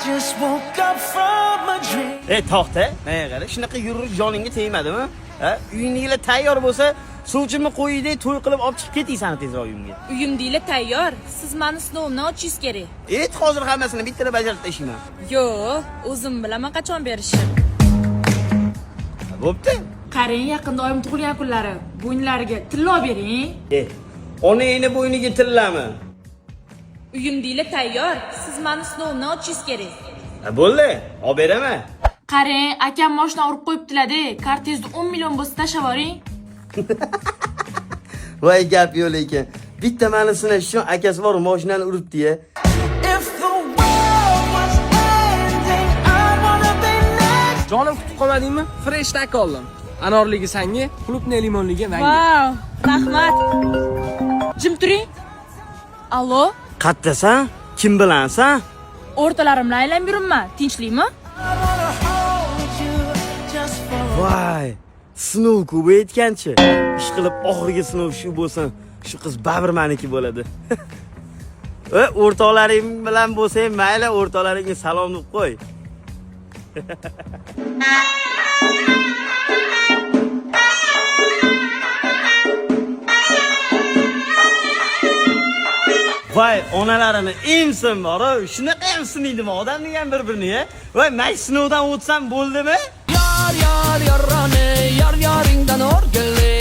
Just woke up from a dream. E toxta, menga qara, shunaqa yurib joningga tegmadimi? Ha, uyingdagilar tayyor bo'lsa, sovchimni qo'yingda to'y qilib olib chiqib keting sani tezroq uyimga. Uyimdinglar tayyor. Siz mani sinovimdan o'tishingiz kerak. Et hozir hammasini bittada bajarib tashlayman. Yo'q, o'zim bilaman qachon berishim. Bo'pti. Qarang, yaqinda oyim tug'ilgan kunlari. Bo'ynilariga tillo bering. E, onangni bo'yniga tillami? Uyimdinglar tayyor. Siz mani sinovimdan o'tishingiz kerak. Ha, bo'ldi, olib beraman. Qarang, akam moshina urib qo'yibdilar-da. Kartangizda 10 million bo'lsa tashlab yuboring. Voy gap yo'q lekin. Bitta mani sinash uchun akasi bor mashinani uribdi-ya. If the world was ending, I wanna be next. Jonim, kutib qolmadingmi? Fresh tak oldim. Anorligi sanga, qulupnay limonligi menga. Vau, rahmat. Jim turing. Allo, Qattasan? Kim bilansan? o'rtalarim bilan aylanib yuribman. Tinchlikmi? I wanna hold you just for Voy, sinov ko'payotganchi. Ish qilib oxirgi sinov shu bo'lsin. Shu qiz baribir meniki bo'ladi. E, o'rtoqlaring bilan bo'lsang mayli, o'rtoqlaringga salom deb qo'y. Voy, onalarini emsin bor, shunaqa ham sinaydimi odam degan bir-birini, Voy, men sinovdan o'tsam bo'ldimi? Yor yor yoroni, yor yoringdan o'rgili.